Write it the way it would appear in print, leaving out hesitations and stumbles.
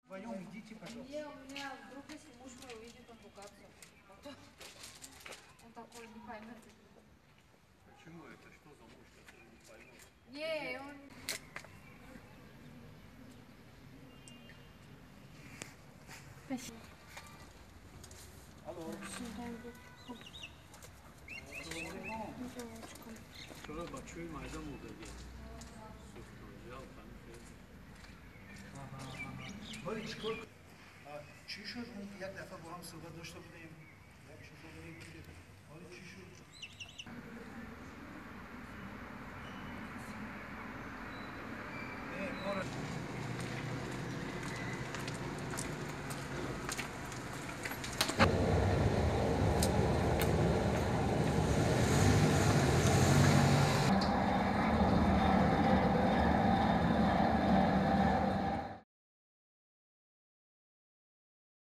Вдвоем идите, пожалуйста. Не, у меня вдруг, если муж мой увидит, он ругаться. Он такой не поймет. Почему это? Что за муж, который не поймет? Не, он... Спасибо. Алло. Чаро бачаҳои майда мурдагӣ? Сӯхтан, Вале чикор, чӣ шуд? Як дафъа бо ҳам суҳбат дошта будем.